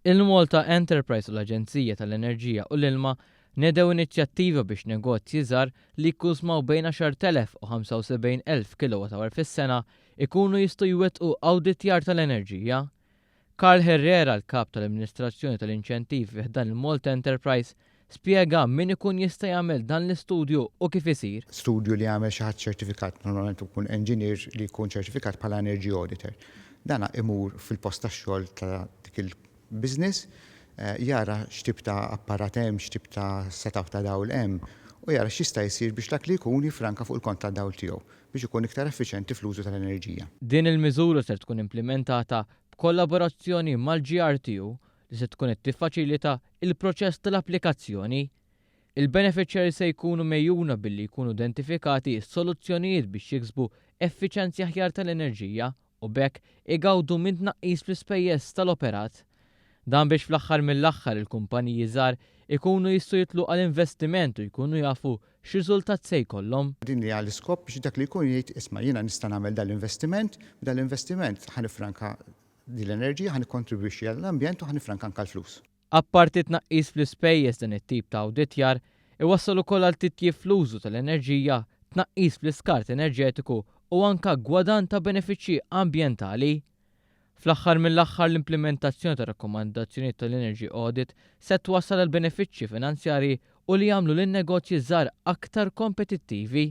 Il-Malta Enterprise u l-Aġenzija tal-Enerġija u l-Ilma nedew inizjattiva biex negozji żgħar li jikkunsmaw bejn 10,000 u 75,000 kilowatt-hour fis-sena ikunu jistgħu jwettqu awditjar tal-enerġija. Karl Herrera, l-kap tal-Amministrazzjoni tal-Inċentivi fi ħdan il-Malta Enterprise, spjega min ikun jista' jagħmel dan l-istudju u kif isir. Studju li jagħmel xi ħadd ċertifikat, normalment ikun engineer li jkun ċertifikat bħala energy auditor. Dana imur fil-post tax-xogħol ta' dik il-business, jara x'tip ta' apparat hemm, x'tip ta' setup ta' dawl hemm, u jara x'jista' jsir biex dak li jkun jifranka fuq il-kont ta' dawl tiegħu biex ikun iktar effiċjenti fl-użu tal-enerġija. Din il-miżura ser tkun implimentata b'kollaborazzjoni mal-GRTU li se tkun qed tiffaċilita il-proċess tal-applikazzjoni. Il-beneficiaries se jkunu megħjuna billi jkunu identifikati soluzzjonijiet biex jiksbu effiċenzja aħjar tal-enerġija u b'hekk igawdu minn tnaqqis fl-ispejjeż tal-operat. Dan biex fl-aħħar mill-aħħar il-kumpaniji żgħar ikunu jistgħu jitlu għal investiment u jkunu jafu x'riżultat se jkollhom. Din li għal iskop biex dak li jkun jgħid, "Isma', jiena nista' nagħmel dal-investiment, b'dal-investiment ħa nifranka din l-enerġija, ħa nikkontribwixxi għall-ambjent u ħa nifranka anke l-flus." Apparti tnaqqis fl-ispejjeż, dan it-tip ta' awditjar iwassal ukoll għal titjib fl-użu tal-enerġija, tnaqqis fl-iskart enerġetiku u anka gwadann ta' benefiċċji ambjentali. Fl-aħħar mill-aħħar, l-implementazzjoni ta' rakkomandazzjonijiet tal-Energy Audit se twassal għal benefiċċji finanzjarji u li jagħmlu lin-negozji żgħar aktar kompetittivi.